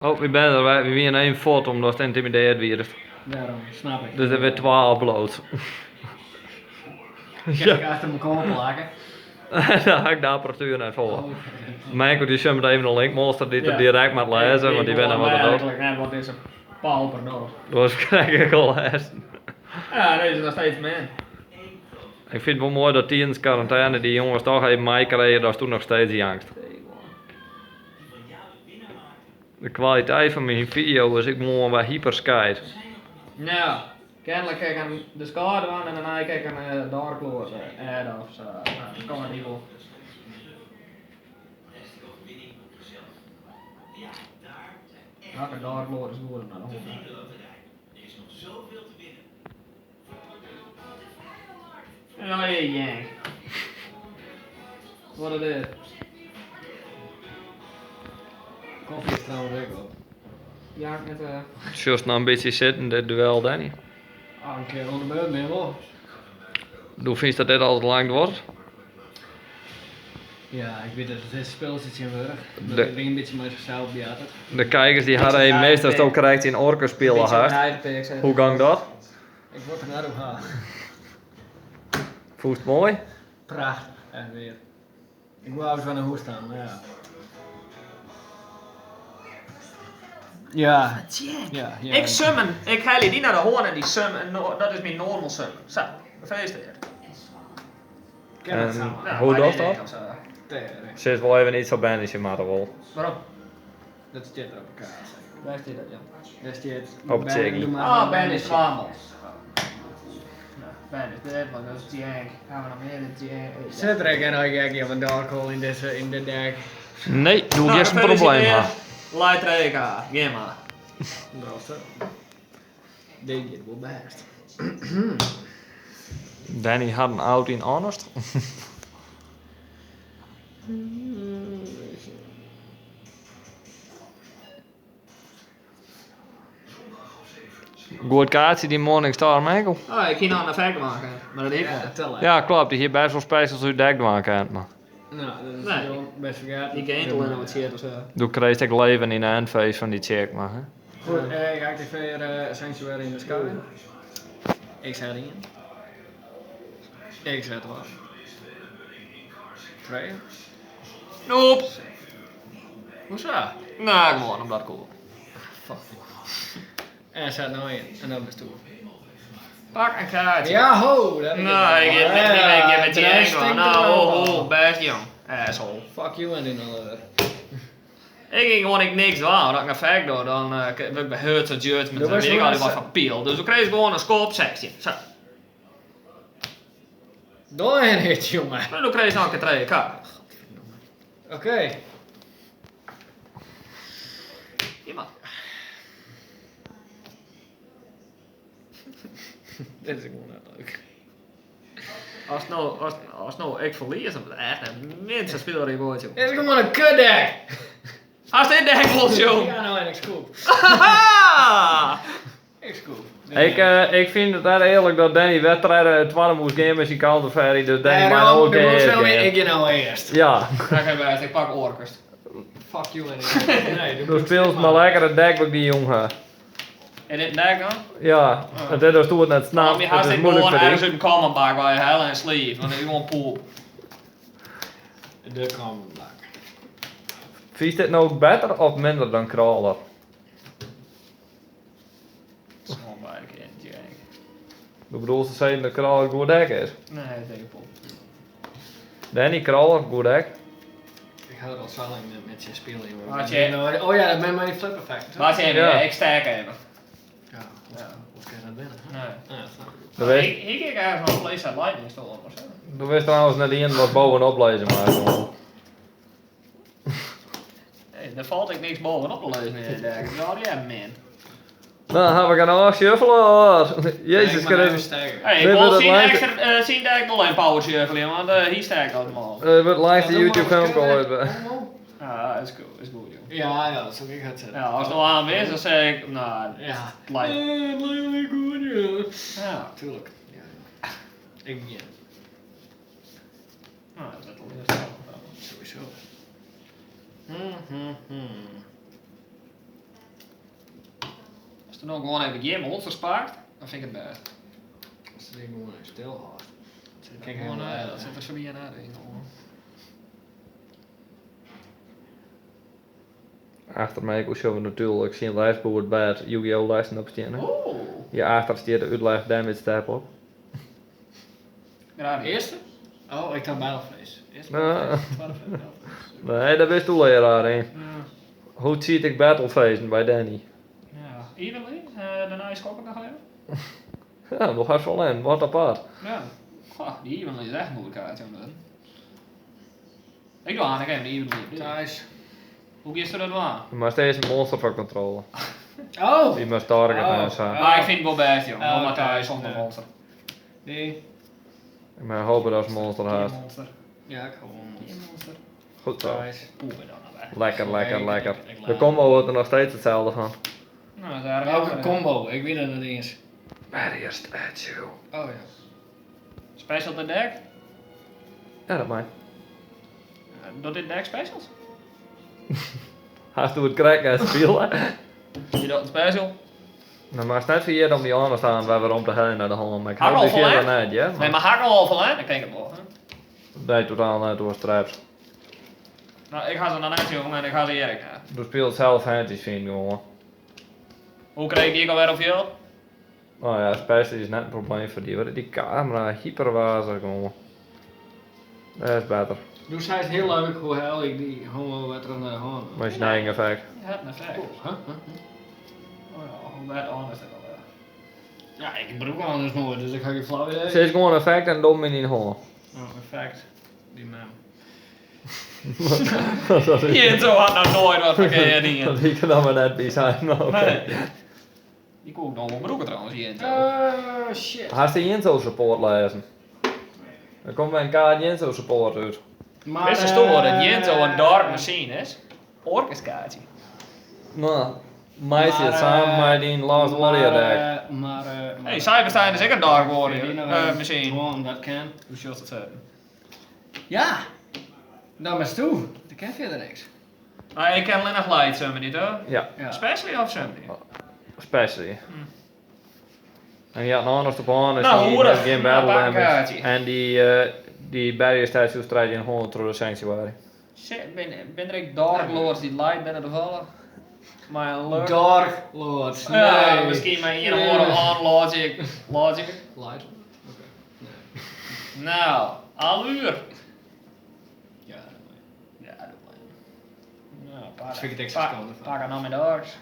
Oh, wy binne der wer. Wy wiene even fuort omdatst yntimideard wiest. Dêrom, snap ik. Dus der wurdt twa uploads. Kin ik achter mekoar plakke. Daar ha ik de apparatuer net foar. Menko dy sjocht even in linkmonster dy't er direkt moat lêze, want dy wit net wat er docht. Ik weet net wat dizze pauper docht. Dat was krekt ek al lêzen. Ja, dat is noch steeds min. Ik fyn it wol moai dat tidens karantêne dy jonges toch even meikrije datst doe noch steeds jankst. De kwaliteit fan myn fideo is ek gewoan wer hyperskeid. Ja, kenlik kin ik in de skaai dwaan en dêrnei kin ik in Dark Lord adde of sa. No, de skaai die wol. Welke Dark Lord is goed om nei de hân te hawwen? Ja, jank. Wat is dit? Koffie is trouwens ek op. Jank met de. Sjochst no in bytsje sitten, dit duel, Danny? Ah, in kear oan de beurt bin wol. Do fynst dat dit al te lang duorret? Ja, ik wit dat it is spultsje tsjintwurdich. Dat it in bytsje mei zichzelf beattet. De kijkers die hadden even mist datsto krekt yn Orker spile hast. Hoe gong dat? Ik wol it der net oer ha. Fûnst it moai? Prachtich, echt wier. Ik woe eins wer nei hûs ta, mar ja. Ja. Ja, ja. Ik summon, ik helje dy nei de hân en dy summon, dat is myn normal summon. Sa, gefeliciteerd. En hoe dochst dat? Sis wol even iets op banishe moatte wol. Waarom? Dat stiet der op de kaart. Wêr stiet dat, Jan? Dêr stiet. Op it Ziggy. Oh, banish twamel. Banish dit, want dat is jank. Ha we noch mear dit jank? Sit der ek in gek op in dark hole yn dizze yn dit deck? Nee, doe giest in probleem ha. Light 3K, gean mar. Dit giet wol bêst. Danny hat in out yn Honest. Goed kaartsje dy Morning Star Michael. Oh, ik hie noch in effekt dwaan kind, mar dat ik net. Ja, klopt, dy hie bêst wol specials út dek dwaan kind, mar. Nou, dat is nee. best fergetten. Die ken alleen nog wat shit of zo. Doe kreeg ik leven yn de endphase fan dy chick, mar. Hè? Goed, ik activeer Sanctuary in the Sky. Ik zet ien. Ik zet wat. Twee. Nope. Hoezo? Nou, gewoon omdat cool. Fuck. En zet nou in. En dan bist du. Pak een kaartje. Ja ho! Dat Nou, ik geef net niet meer met die enkel. Nou, ho, ho, best jong. Asshole. Fuck you en in alle. Ik ging gewoon ik niks dwaan, want als ik een effect doe, dan word ik bij Hurt Judgment en weet ik al die wat van piel. Dus dan kreeg ik gewoon een scope 16. Zo. Door een hit, jongen. Maar dan kreeg je nog een keer 2K. Oké. Okay. Ja, Dit is gewoon net leuk. As no, as, as no ik ferlies, dan echt een minste speler ik ooit, joh. Dit is gewoon een kutdeck. Als dit deck wil, joh. Ja, nou en ik scoop. Ik scoop. Ik, ik vind het net eerlijk dat Danny wedstrijden het tweede moest gaan met zijn counterferry, dus Danny Nee, maar ook dan eerst moet gaan. ik je nou eerst. Ja, Oké, best, ik pak Orkest. Fuck you en ik. Nee, du speelst maar lekker het deck wat die jongen. En dit deck dan? Ja, het is dus toen het net snapt, Je het haast is ik moeilijk gewoon voor ergens dich. uit een common bak waar je hel en sleeve, want ik gewoon poep. De common bak. Vies dit nou beter of minder dan Crawler? Dat is gewoon bij de kind, jank. Du bedoelst te zeggen dat Crawler goed deck is? Nee, dat denk ik poep. Danny, Crawler, goed deck. Ik hou er al zo lang met je spelen, jongen. Wat je- Oh ja, dat ben maar die flip effect. Laat je even, Ja. ik sterk even. Ja, hoe kan je dat winnen? Nee. Ja, dat snap ik. Du wist, Ik, ik kijk ergens nog Place Lightning Storm of zo. du wist trouwens net één wat bovenop lezen, maar gewoon. Hey, daar valt ik niks bovenop te lezen in dit deck. Ja, die hebben min. Nou, heb ik een afshuffelen. Jezus Ik moet even Christus. sterker. Hey, ik Dit wil wordt het zien langste- extra, zien dat ik wel een power shuffelen, want hier sterk allemaal. Het wordt langste YouTube filmpje ooit. Ja, is goed, is goed joh. Ja, ja, dat zou ik het zetten. Ja, als het nou aan is, dan zeg ik, nou, Ja. het lijkt. Het lijkt me goed, ja. Ja, Tuurlijk. Ja, ja. Ik begin. nou, dat is wel eerst. Sowieso. As der no gewoan even gjin monsters pakt, dan fyn ik it bêst. As der gewoan even stilhâldt. Kijk, gewoon, dat sit der sa by in oan. Achter my sjogge we natuerlik syn lêsboerd by it Yu-Gi-Oh! Lessen op stean. Oeh. Hierachter stiet de útleg damage step op. Graach. Earste? Oh, ik dacht battle phase. Earste Ah. battle phase, tweede phase, battle phase. Nee, daar bist du leraar in. Ja. Hoe ziet ik battle phasen by Danny? Ja. Evenly, daarna is ik nog even. Ja, nog even wel in, wat apart. Ja. Goh, die evenly is echt moeilijk uit, jongen. Ik doe aan, ik even de evenly. Thijs. Hoe kiest je dat aan? Maar steeds een monster voor controle. Oh! Die moest target Oh. en zo. Maar ik vind het wel best, jongen. Oh, Oh, maar oké. thuis zonder Ja. monster. Die. Ik maar hopen dat ze monster Geen had. monster. Ja, ik hou wel Geen monster. monster. Goed zo. Thijs. Poepen dan nou Lekker, lekker, Nee, lekker. ik De laat. combo wordt er nog steeds hetzelfde van. Nou, dat is eigenlijk Welke combo? Ik weet het niet eens. Barrier statue. Oh ja. Special de deck? Ja, dat mag. Doet dit deck specials? Hast du het crack aan spelen? Je doet een special? Nou, maar het is net verkeerd om die aan te staan waar we om te gaan naar de hand. Maar ik Hak hou al die vol, verder hè? net, ja? Nee, maar hak al van hè? Ik denk het wel. Hè? Nee, totaal net door straps. Nou, ik ga ze naar net jongen en ik ga ze Erik naar. Du speelt zelf handjes vind jongen. Hoe kreeg ik die alweer op jou? Nou ja, special is net een probleem voor die. Wat is die camera hyperwazig jongen. Dat is beter. Doe zij het heel leuk hoe hel ik die homo wat er aan de hand. Maar is een eigen effect. Je hebt een effect. Oh, huh? Huh? Oh ja, hoe werd anders dat alweer? Ja, ik gebruik anders nooit, dus ik ga geen flauw idee. Ze is gewoon effect en dom in die hand. Oh, effect. Die man. Dat is- Je zo had nou nooit wat verkeerd in. Dat ik er dan maar net bij zijn, maar oké. Nee. Die kon ik nog wel broeken trouwens hier. Oh, shit. Hast du Jenso support lezen? Er komt bij een kaart Jenso support uit. Maar, Wist je toch dat Jento een dark machine is? Orkeskaartje. Nou, mij zit samen met die Last Warrior deck. Maar, Hey, Cyberstein is ook een dark warrior Die nog machine. Gewoon, dat kan. Hoe zult het zetten? Ja! Nou, maar toe. Dat kan verder niks. Ah, ik ken alleen nog light summon niet hoor. Ja, Ja. Specially of summon? especially. En ja, nou anders op aan is Nou, die hoerig. heeft geen Nou, battle pak een damage. kaartje. En die barrier statue strijd in 100 door de sanctuary. Shit, ben er ook dark lords die light binnen te vallen? Maar een leuk. Dark Lords. Nee. Ja, misschien maar hier Nee. horen on logic. Logic. Light. Oké. Nee. Nou, alluur. Ja, dat mag. Ja, doe maar. Nou, Dat vind ik het extra schande van. Pak aan mijn darks.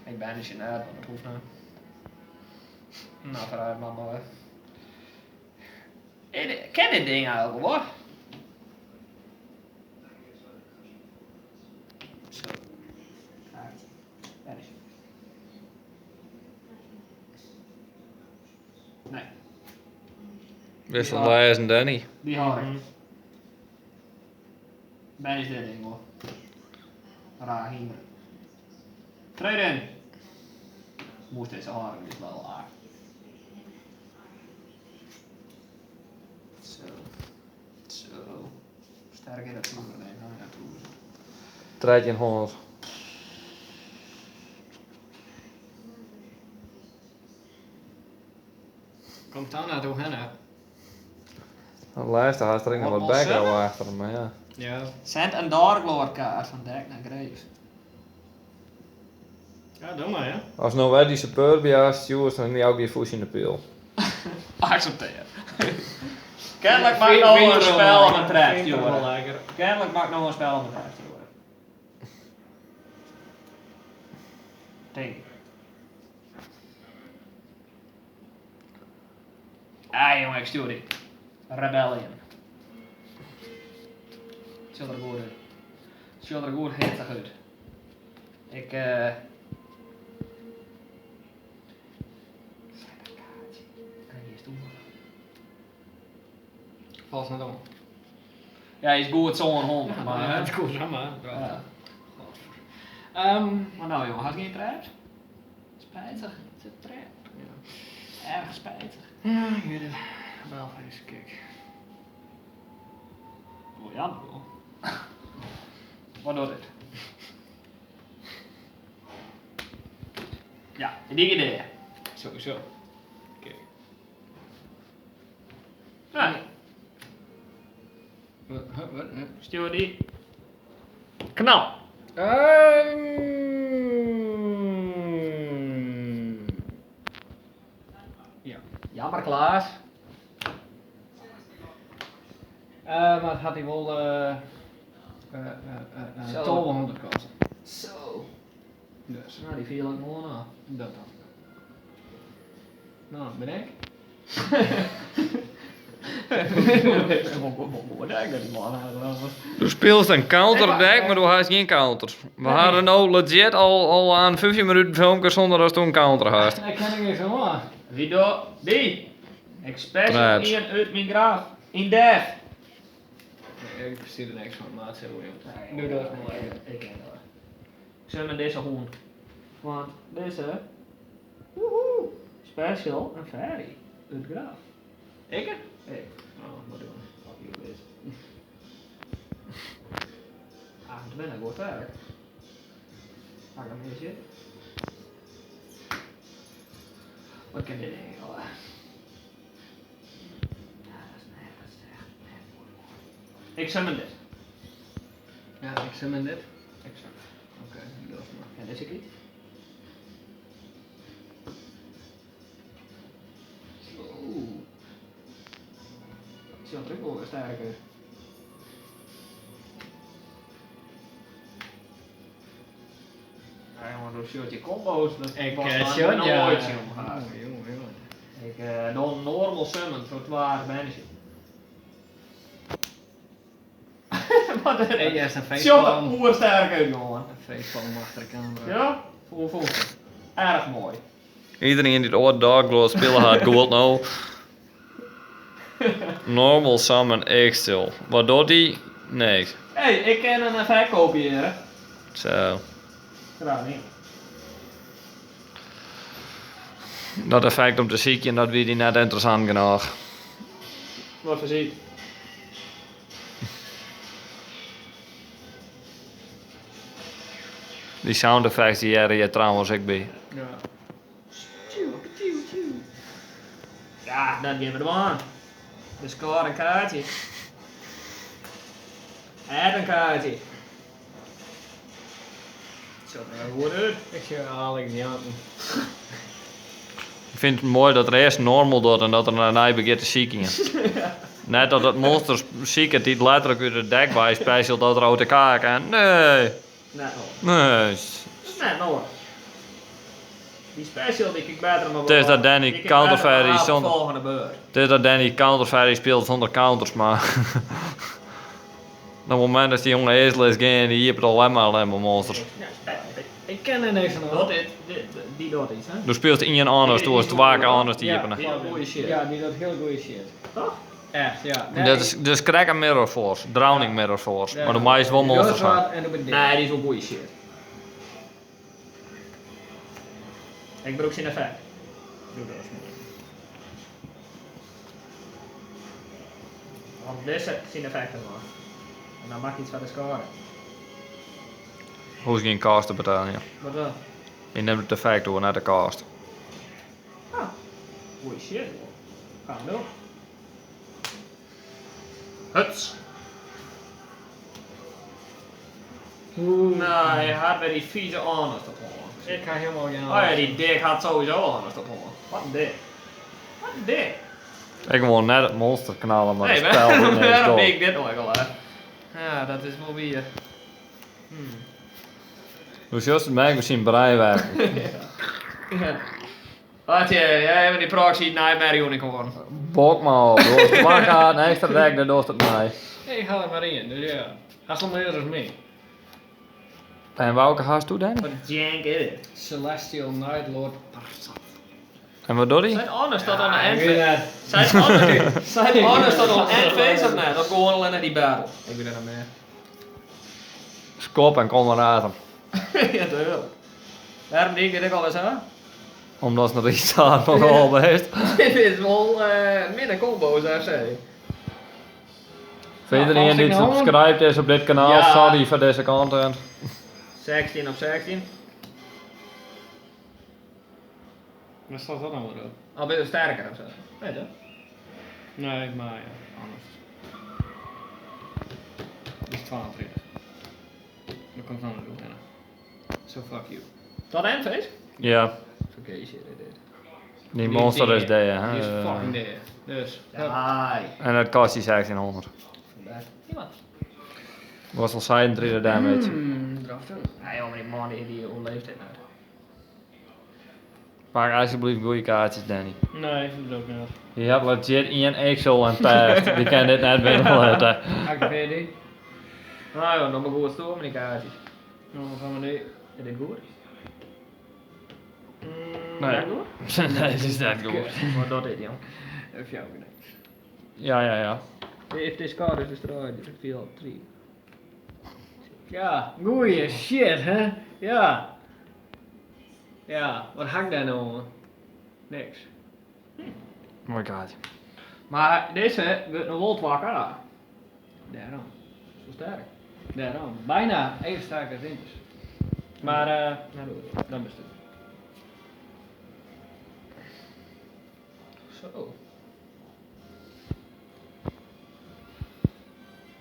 Ik ben dus je net, want dat hoeft nou. Nou, vooruit maar maar. Ik ken dit ding eigenlijk hoor. Zo. Kaart. Daar is hij. Nee, Wissel lezen, Danny. die had ik. Ben is dit ding hoor. Raar hier. Trade in. Moest deze haren dus wel aard. Zo. Zo. Sterk in dat toeren, nee, nou ja, toeren. Strijd in 100. Komt dan naar toe, hè? Dan luister, hij er ook nog wat Wat background zeggen? achter hem, maar ja. Ja. Zend een Dark Lord kaart van dek naar Grave. Ja, doe maar, hè. Als nou wij die Superbia stuurt, dan die ook die voes in de pil. Accepteer. Kennelijk maakt nou een spel om een trap, jongen. lekker. Kennelijk maakt nou een spel om een trap, jongen. Denk ik. Ah jongen, ik stuur die. Rebellion. Zult er goed uit. Zult er goed hittig uit. Ik. Kan je eens doen? Valt net om. Ja, hij is goed zo'n hond, maar... Ja, het is goed, hè, maar. Ja. Maar nou jongen, had geen traps? Spijtig, het is een trap. Ja. Erg spijtig. Ja, ik weet het. Wel eens, kijk. Oh ja, bro. Wat doet het? Ja, dy idee. Sowieso. Oké. Nee, Wat, huh, wat, huh? Stjoer dy. Knal. Ja. Jammer, Klaas. Maar het had hij wel Zo. 1200 kosten. Zo. Dus, Nou, die viel ik gewoon af. dat dan. Nou, ben ik? Du speelst een counterdeck, maar du hast geen counters. We hadden nou legit al aan 15 minuten filmpje zonder dat du een counter hast. Ik ken ik niks van aan. Wie doet die? Ik special Traps. in uit mijn graaf. In death. Nee, ik versta er niks van, maar het is heel goed. Doe dat maar lekker. Ik ken dat. Ik zet met deze hoen. Want deze. Woehoe. Special en fairy. Uit graaf. Ik? Hey. Oh, wat doen we? Fuck you, bitch. 28 wordt werk. Ga ik hem hier zitten? Wat kan dit ding al? Ja, dat is nee, dat is echt net mooi. Ik summon dit. Ja, ik summon dit. Ik summon. Oké, doe dat maar. Ja, dit is ik iets. Zo. Ik zie dat ook wel weer sterker. Ja, jongen, door shirtje combo's, dat Ik was dan shot, ja. nooit, jongen. Jongen, jongen, jongen. Ik doe normal summon voor 12 mensen. Wat is Hey, dat? jij is een Shot facepalm. oersterk uit, jongen. Een facepalm achter de camera. Ja? Voel, voel. Erg mooi. Iedereen die het ooit Dark Lord spelen had, goed nou. Normal summon Extil. Wat doet die? Niks. Hé, hey, ik kan een effect kopiëren. Zo. Graag niet. Dat effect om te zieken, dat wie die net interessant genoeg. Wat voor ziek? Die sound effects die er je trouwens ook bij. Ja. Ja, dat gaan we er aan. De score een kaartje. Add een kaartje. Zo, er goed uit. Ik zie Alex janken. Ik vind het mooi dat er eerst normal doet en dat er daarna begint te zieken. Net dat het monster zieken die letterlijk uit het dek bij special dat er uit de kaak en nee, Net nog. nee. Dat is net nog. Die special die ik beter maar Het is dat Danny die ik Counterfeit beter maar die op de zonder- volgende beurt. Het is dat Danny counterfeit speelt zonder counters, maar op het moment dat die jongen eerst les gaan, die heeft alleen maar monsters. Ja, spijt. Ik ken er niks van. Dat is, dit, die doet iets, hè? Du speelt één anders, du hast twee keer anders die Ja. hebben. Die doet goeie shit. Ja, die doet heel goede shit. Toch? Echt, ja. Nee, Dat is dus krijg een Mirror Force, Drowning Mirror Force, ja. maar de meeste wel Die monsters doet zijn. wat en doe dit. Nee, die is wel goeie shit. Ik broek zijn effect. Doe dat eens maar. Want deze zijn effecten maar. En dan mag je iets van de score. Hoef je geen cast te betalen, ja. Wat dan? Je neemt het effect door, net de cast. Ah, goeie shit hoor. Gaan we door. Huts. Oeh. Nou, hij had bij die vieze honest op hoor. Ik ga helemaal geen Oh ja, die dik had sowieso honest op hoor. Wat een dik. Wat een dik. Ik wil net het monster knallen, maar Nee, het spel wil niks waarom door. deed ik dit nog al, hè? Ja, dat is wel weer. Hoe is het mij misschien brein werken? Ja. Wat je, jij hebt die proxy Nightmare Unicorn. Bok maar op, door het plak aan, extra dek, dan doet het mij. Nee, ik haal er maar in, dus ja. Ga soms meer dan mee. En welke haast toe, Danny? Wat jank is dit? Celestial Night Lord Parsat. En wat doet hij? Zijn anders dat aan de ik weet end. het. Zijn anders, zijn anders dat aan end phase of net? Of gewoon alleen naar die battle? Ik ben er nog meer. Skop en kom maar adem. Ja, tuurlijk. Waarom denk ik dit al eens hè? Omdat ze nog iets aan van al best. Dit is wel minder combo's, FC. Voor iedereen die Pas ik nou? subscribed is op dit kanaal, Ja. sorry voor deze content. 16 op 16. Waar staat dat nou weer op? Al ben je sterker of zo. Nee toch? Nee, maar ja, anders. Dit is 32. Dat komt dan weer binnen. So fuck you. Tot en feest? Ja, Vergeet je dit. die monster is dead, hè. Die is fucking dead. Dus. Ja. En dat kost die 1600. Ja. Was al 37 damage. Draften. Ja, joh, maar die man die hoe leeft dit nou? Pak alsjeblieft goede kaartjes, Danny. Nee, dat doe ik niet. Je hebt legit één Excel en pest. Die kan dit net binnenlaten. Activeer die. Nou joh, nog maar goed stoor met die kaartjes. Dan gaan we die. Is dit goed? Nee. Is dat goed? nee, het is net goed. Wat doet dit, jong? Even jou niks. Ja, ja, ja. If this card is destroyed, reveal 3. Ja, goeie shit, hè? Ja. Ja, wat hak daar nou aan? Niks. Mooi kaartje. Maar deze wordt nog wel 2K. Daarom. Zo sterk. Daarom. Bijna even sterk als Inters. Maar, Nou, doe het. dan best het. Zo.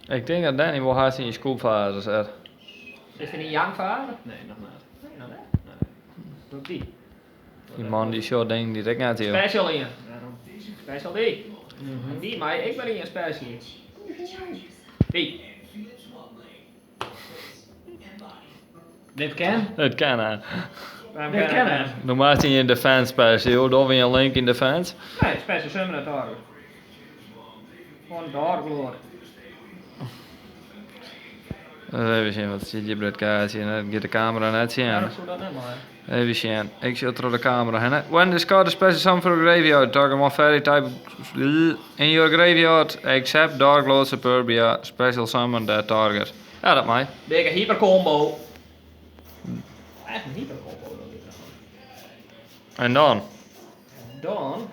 Ik denk dat Danny wel haast in je scoopfase zit. Is dit een Yang-vader? Nee, nog niet. Nee, nog net. Doe ik die. Die man die short ding die ik net hier. Special in. Daarom. Special die. En die, maar ik ben in special. Die. Dit ken? Het kan hè. Dit ken hè? Normaal is hij in defense special, dan weer een link in defense. Nee, special summon target. Gewoon Dark Lord. Even zien, wat zit je bij het kaartje? En dat gaat de camera net zien. Ja, dat zou dat net maar. Even zien, ik zit door de camera heen. When this card is special summon for a graveyard, target one fairy type in your graveyard, except Dark Lord Superbia, special summon that target. Ja, dat mij. Dikke hypercombo. Echt een hypercombo dan dit trouwens. En dan? En dan.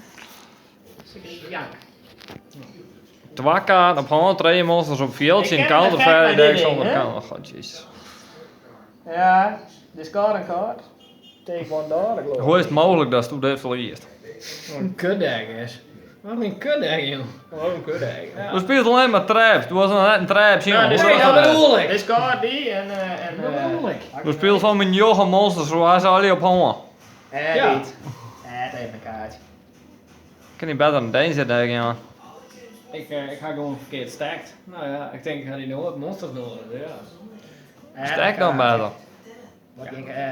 Zit ik jank. Twee kaarten op hand, twee monsters op veld, Ik zien ken counter het effect fairy bij dit deck ding, zonder hè? counter. Oh god, jezus. Ja, discard een kaart. Take one Dark Lord. Hoe is het mogelijk dat je dit verliest? Wat een kutdeck is. Wat een kutdeck, joh. Gewoon een kutdeck. Ja. Du speelt alleen maar traps. Du was nog net een trap, Ja, jongen. dit Hoe Nee, is dat dat? bedoel ik. Discard die en Dat bedoel ik. Du speelt van mijn joche monsters, zoals alle op hand. En Ja. dit. En even een kaartje. Kan niet beter dan deze deck, jongen. Ik ga gewoon verkeerd stacked. Nou ja, ik denk ik ga die nooit monsters nodig, ja. En Stack een dan kaartje. beter. Wat denk ik hè?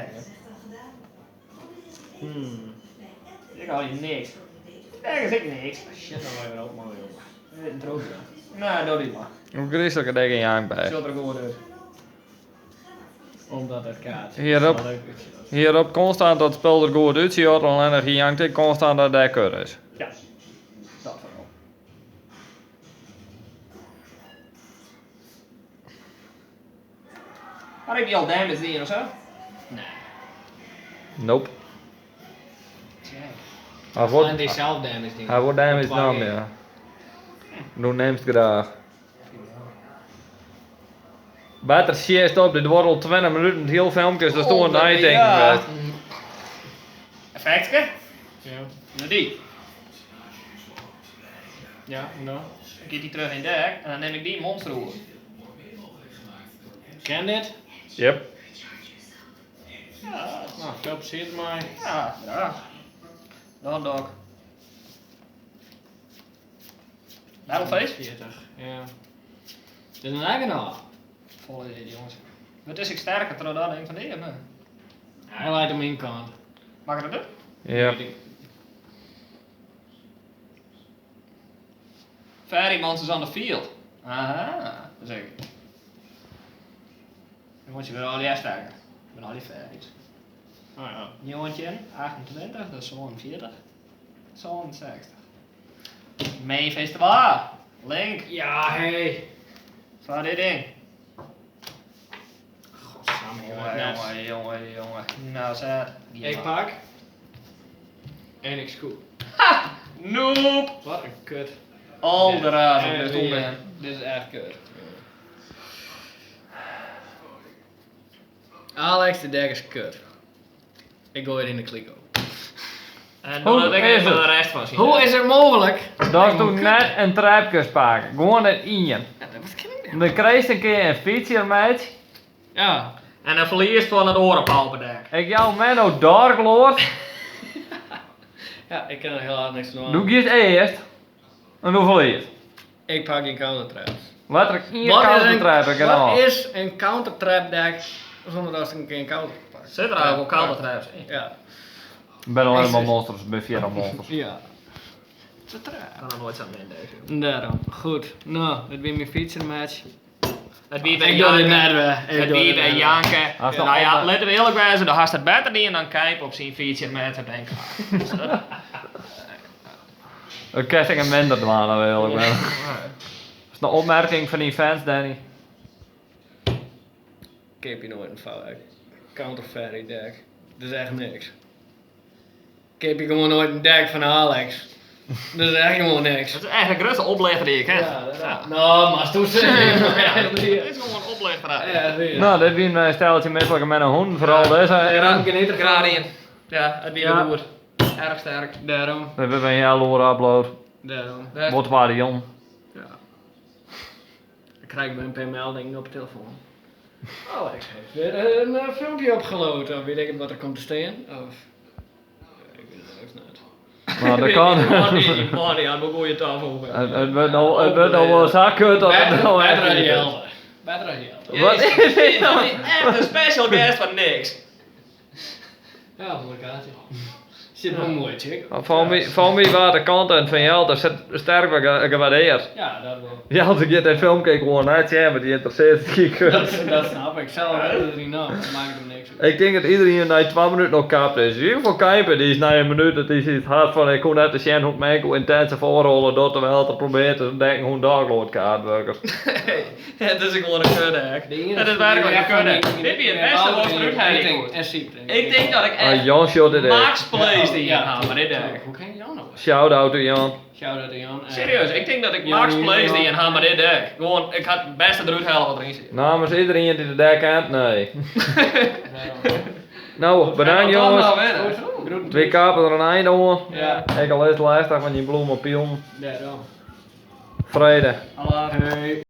Ik haal hier niks. Ergens ik niks. Shit, nou weer op, man, joh. Een trofee. Nee, doe die maar. Hoe griezelig deck in jank bij. Zult er goed uit. Omdat het kaart. Hierop. Wel leuk uitziet. Hierop constant dat het spel er goed uitziet, alleen nog jankt ik constant dat deck kut is. Ja. Dat vooral. Had ik die al damage die of zo? Nope. Check. Hij En wordt, die zelf damage ding. hij wordt damage Op nam, twee ja. Nu neemt het graag. Beter shit op, dit wordt al 20 minuten het heel filmpje, dus doe een Oh, nadenken. ja. geweest. Effectje? Ja. Nou die. Ja, en dan? Dan gaat die terug in dek en dan neem ik die monster over. Ken dit? Yep. Ja, Nou, veel plezier ermee. ja, graag. Dan dog. Battleface? 40, ja. Dit is een eigen nog. Volle dit, jongens. Wat is ik sterker dan dat een van die? of niet? Hij leidt hem in kant. Mag ik dat doen? Yep. Weet ik. Fairy monsters on the field. Aha, zeker. Dan moet je weer al die sterker. Ik ben al die fairies. Oh ja. 19, 28, dat is 47. 67. Main festival. Link. Ja, hey. Zwaar dit ding. Godsamme, Jongen, jongen. jongen, jongen, jongen. Nou, zet. Ik pak. En ik scoop. Noob. Wat een kut. Al de raad Ja, op dit weer. ben. Dit is echt kut. Alex, de dek is kut. Ik gooi het in de kliko. En Hoe doe dat ek is even it? de rest fan syn. Hoe is it mooglik? Datst doe net in trapke pakt. Gewoan net ien. Ja, wat kin ik nou? Dan krijst in kear in feature match. Ja. En dan ferliest fan it oare pauperdeck. Ik jou Menno Dark Lord. Ja, ik kin der helaas niks oan. Doe giest earst. En doe ferliest. Ik pak gjin countertraps. Letterlik ien Wat is counter een- trap ik Wat is in countertrap deck zonder dat ze een counter pakt? Zit er eigenlijk wel countertraps in? Ja. Ik ben alleen maar monsters, ik ben verder monsters. Ja. Het is een trap. Ik kan nog nooit zo'n min deze. Daarom. Goed. Nou, dit weer mijn feature match. Het wie bij Ik doe dit Janke. net weer. Ik Het doe wie dit bij net weer. Janke. Als de Nou ja, ander- laten we eerlijk wezen, dan had het beter die dan Kijp op zijn feature match op NK. Dus dat- Ik krijg ik een minder dwaan, dat wil ik wel. Is het een opmerking van die fans, Danny? Ik heb je nooit een fout. Counter fairy deck. Dat is echt niks. Ik heb je gewoon nooit een deck van Alex. Dat is echt gewoon niks. Dat is eigenlijk de grootste oplichter die ik ken. Ja, dat Nou, maar toen Ja, dit is gewoon een oplichter. Ja, zie je. Nou, dit wie een stelletje misselijke met een hond, vooral deze. Daarom kan ik er Graad in. Ja, het wie Ja. goed. Erg sterk. Daarom. We hebben een jaar loren upload. Daarom. Best. Wat waren jong? Ja. Dan krijg ik weer een paar meldingen op de telefoon. Alex heeft weer een filmpje opgeload. Of weet ik het wat er komt te staan. Of... Ik weet het ook niet. Nou, dat kan. Man, die had wel goede tafel. Het wordt nou, het wordt nou wel zo kut dat het Beter nou echt beter dan niet is. Jelte. Beter dan Jelte. Wat is dit nou? Echt een special guest van niks. Ja, mooi kaartje. Zit wel mooi, chick. Van wie waar de content van Jelte zit sterk gewaardeerd. Ja, dat wel. Jelte gaat dat filmpje gewoon uit, ja, maar die interesseert het geen kut. Dat snap ik. Zelf weet het niet nou. Dat maakt hem niks uit. Ik denk dat iedereen na 2 minuten nog kapt is. In ieder geval Kijper, die is na een minuut dat hij zoiets had van ik kon net de zien hoe mijn enkel intense voorrollen dat terwijl het probeert te denken hoe een Dark kaart werkt. Het is gewoon een kudde. De ene Het is werkelijk een kudde. Dit is het beste wat eruit Ik haalt. En ziet. Ik denk dat ik Ah, echt Jan shot dit echt. max plays die Ja. ja, maar dit deck. Hoe ken je Jan nou? Shout out to Jan. Shout out to Jan. Serieus, ik denk dat ik Jan max Junior. plays die in ha maar dit deck. Gewoon, ik had het beste eruit halen wat erin zit. Namens iedereen die de deck kent, nee. Daarom. Nou, bedankt En dan jongens. nou winnen. Twee kapen er een einde aan. Ja. Ik al eens lastig van die bloemen pion. Daarom. Vrede. Hallo. Hey.